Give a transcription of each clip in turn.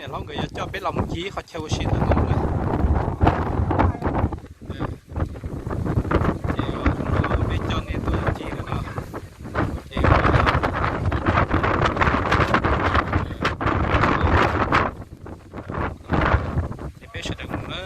Niam hlob nkawd yuav coj peb los mus ci qhov chaw ua si ntawm no na. Ces peb coj neb tuaj ci no, ces peb sawv daws mus na.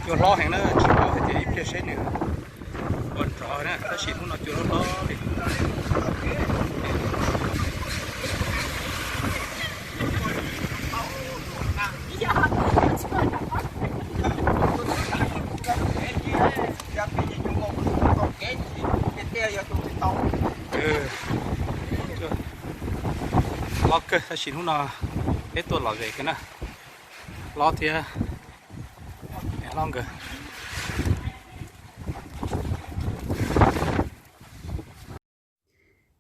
Cua hlob heev na, tsis paub hais tias ib pliag seb nws ua nrov na, tab sis hnub no cua hlob hlob li. Hlob kawg, tab sis hnub no peb tuaj lom zem kawg na. Hlob thiab niam hlob nkawd.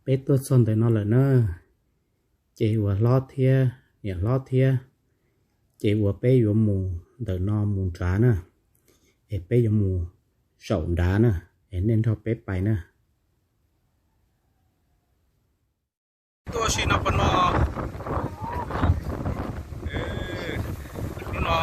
Peb tuaj txog ntawm no lawm na, ces uas hlob thiab niam hlob thiab, ces uas peb yuav mus ntawm no mus nrad na, es peb yuav mus saum nrad na, es nej nrog peb pais na. Tuaj si no pab no, hnub no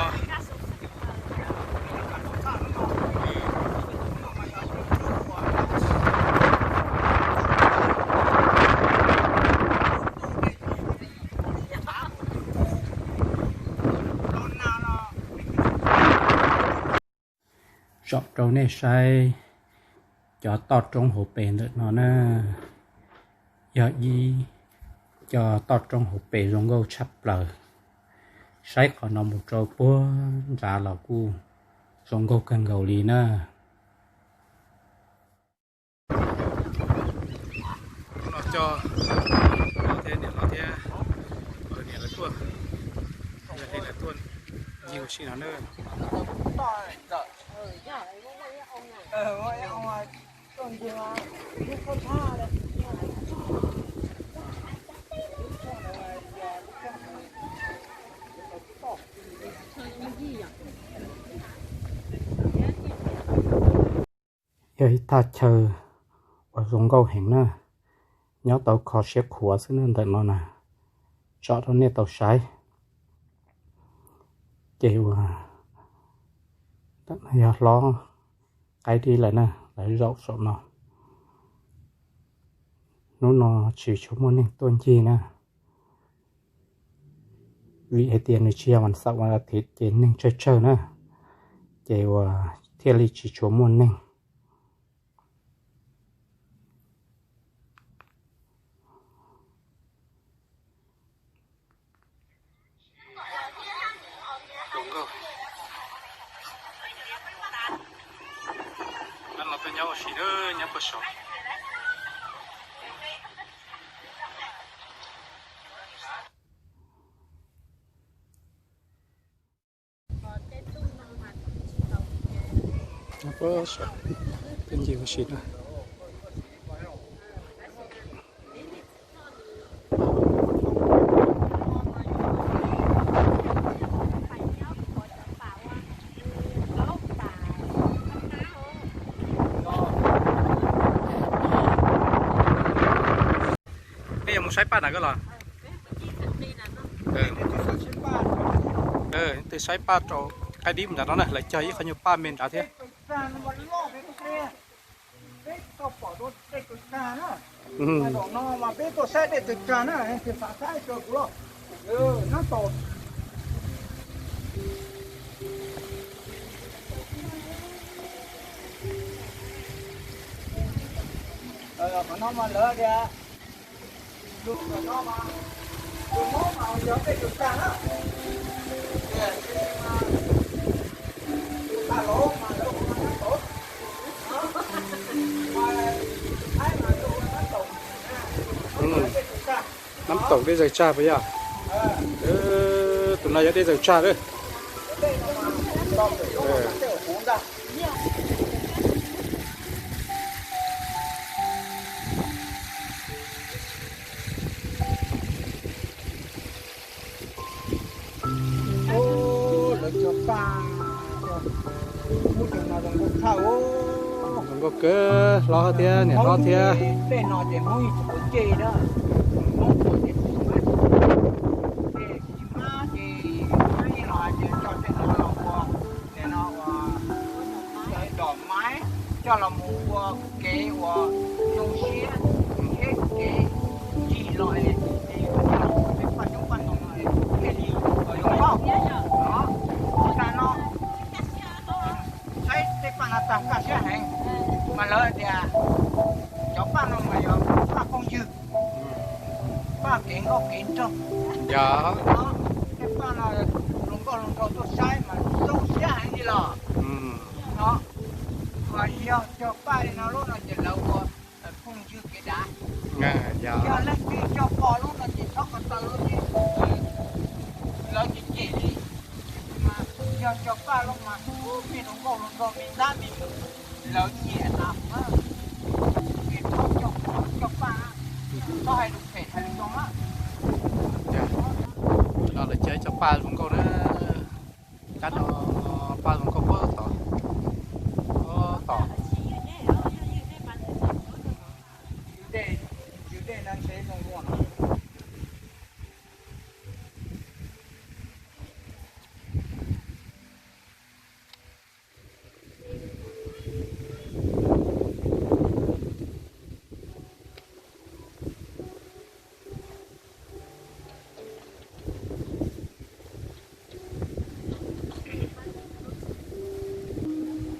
tsom rau nej saib cov toj roob hauv pes ntawm no na, yog ib co toj roob hauv pes zoo nkauj tshaj plaws. Saib qhov no mus rau puag nrad los kuj zoo nkauj kawg nkaus li na. Hnub no coj hlob thiab niam hlob thiab niam lawv tuaj, yog li lawv tuaj ncig ua si no na. Yog ib thaj chaw uas zoo nkauj heev na, nyob tau kho siab khuav xwb na ntawm no na, tsom rau nej tau saib. Ces uas yog hlob qaib dib lawm na, lawv zaum saum no. Hnub no tsis tshua muaj neeg tuaj ncig na, vim hais tias nws tsis yog vas xaum vas thiv ces neeg tsawg tsawg na, ces uas thiaj li tsis tshua muaj neeg. Nyob ua si, nyob puag saud. Nyob puag saud, peb ncig ua si na. Peb yuav mus saib paj nram ko los? Twb saib paj rau qaib dib nram no na, lawv cog ib qho nyuag paj me nrad thiab. Nab toom dej zaws tsag puas yog? Tus no yog dej zaws tsag lawm. Zoo nkauj kawg, hlob thiab niam hlob thiab. Tej no ces Hmoob yeej tsis quav ntsej na, Hmoob quav ces tsis quav, ces tsis mab ces yeej los hais tias coj tej no los ua, nim no ua dom maiv coj los mus ua kev uas zoo siab thiab kev ncig los es paj xyoob paj ntoo no thiaj li ua zoo nkauj no. Tag no saib tej paj no tag kaj siab heev, mas lawv tias cov paj no mas yog paj phooj ywg, paj kev nkauj kev nraug. Tej paj no hluas nkauj hluas nraug tuaj saib mas zoo siab heev li los no. Mas yog cog paj li no lub no ces lawv ua phooj ywg kev dav. Yog leej twg cog pom lub no ces txhob ko taw lub ces lawv ces cem li. Mas yog cog paj lub mas me hluas nkauj hluas nraug me ntab me nus lawv nyiam tas na. Ces txhob cog paj, txhob hais lus phem hais lus zoo na. No lawv cog ib co paj zoo nkauj na. Kab no paj zoo nkauj puag tod, puag tod.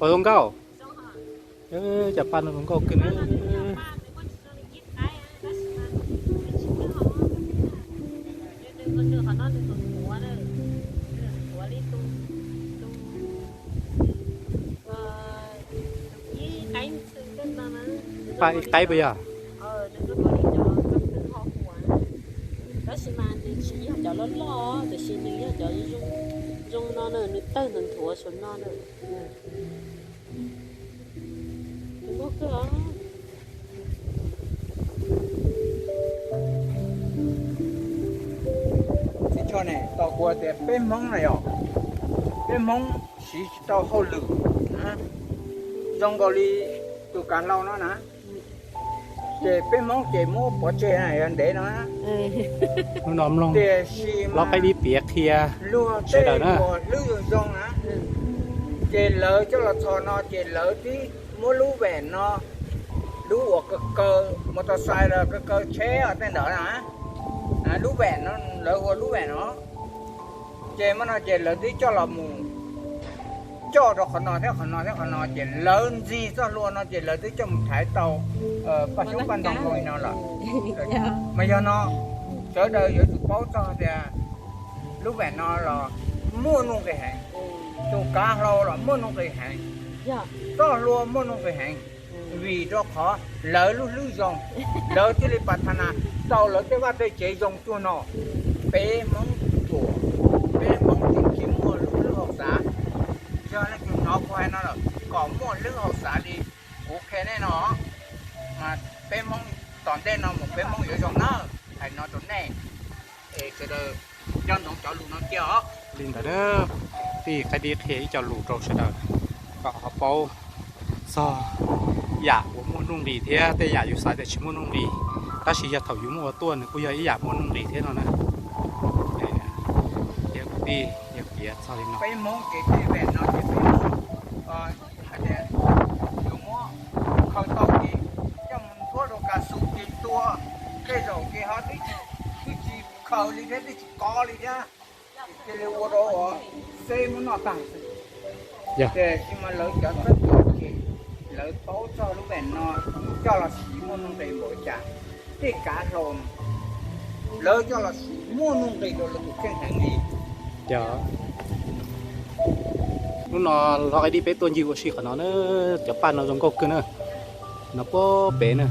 Ua zoo nkauj. Cov paj no zoo nkauj kawg na. Paj ib qaib puas yog? Tab sis mas nws tsis yog cov loj loj, tiam sis nws yog cov zoo no na, nws tawg nthuav nthuav saum no na. Tsis tshua ne, tau kuv tias peb Hmoob na yom, peb Hmoob siv tsis tau hauj lwm zoo nkaus li tus kav hlau no na. Ces peb Hmoob ces muab pov tseg na yog ntev no na. Hnub no mloog tiam sis los mas qaib dib piav qhia luag sawv daws tej na, uas hlwb zoo zoo na, ces lawv coj los txhos no ces lawv twb muab lub vem no, lub uas kaw kaw mos tos xais los kaw kaw tsheb tej ntawd na, lub vem no, lawv ua lub vem no. Ces muaj no ces lawv twb coj los mus coj rau qhov no thiab qhov no thiab qhov no ces lawv ntxig txoj hlua no ces lawv twb coj mus thaiv tau paj xyoob paj ntoo zoo li no lawm. Mas yog no sawv daws yuav tsum paub txog tias lub vem no los muaj nuj nqis heev, tus kav hlau los muaj nuj nqis heev, txoj hlua muaj nuj nqis heev, vim rau qhov lawv lub hlwb zoo, lawv thiaj li pas tha nas tau lawv tej vaj tej tsev zoo cuag no. Peb Hmoob ruam, peb Hmoob tseem tsis muaj lub hlwb hauj xav. Yog leej twg hnov kuv hais no lawm kom muaj hlwb hauj xav li kuv qhia nej no, mas peb Hmoob tom ntej no mus peb Hmoob yuav zoo na, hais no rau nej es sawv daws nco ntsoov cov lus no kiag os. Li ntawd na, tij Qaib Dib qhia ib co lus rau sawv daws kom ho paub txog yam uas muaj nuj nqis thiab tej yam yus xav tias tsis muaj nuj nqis, tab sis yog thaum yus muaj ua tuaj nws kuj yog ib yam muaj nuj nqis thiab no na. Yog kuv tij yog piav txog li no. Peb Hmoob ces tej vem no ces peb Hmoob hais tias yuav muab khaws tau ces coj mus nthuav rau kav xu ces tua, tej zaum ces ho twb tsis khaws li thiab twb tsis kov li thiab, cia li ua rau uas xeb muab noj tag xwb. Tiam sis mas lawv cov txawj cov ces lawv paub txog lub vem no coj los siv muaj nuj nqis npaum cas, tej kav hlau lawv coj los siv muaj nuj nqis rau lawv tus kheej heev li. Hnub no Hlob Qaib Dib peb tuaj ncig ua si qhov no na, cov paj no zoo nkauj kawg na, no puag pem na.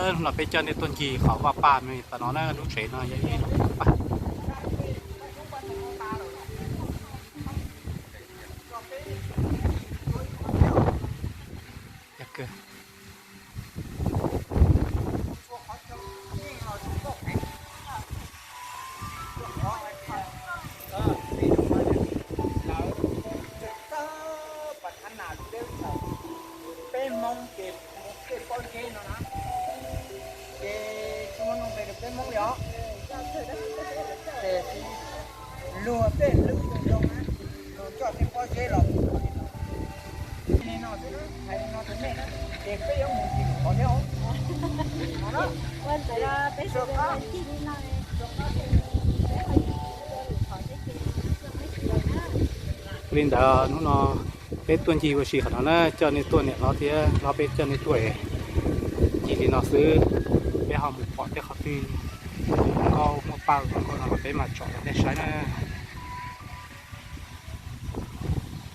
Hnub no peb coj nej tuaj ncig qhov vaj paj no, tam no na lub tsev no yog ib lub paj. kawg. Peb Hmoob ces tej pob zeb no na, ces tsis muaj neeg npe rau peb Hmoob li os. Ces luag tej lwm tus zoo na, luag coj tej pob zeb los li no xwb, hais li no rau nej na, ces peb yuav mus ncig lub qhov thiab os. Li ntawd hnub no peb tuaj ncig ua si qhov no na, coj nej tuaj niam hlob thiab hlob peb coj nej tuaj ncig li no xwb, peb ho mus pom tej qhov twg nkauj muaj paj nkauj no los peb mam tsom rau nej saib na.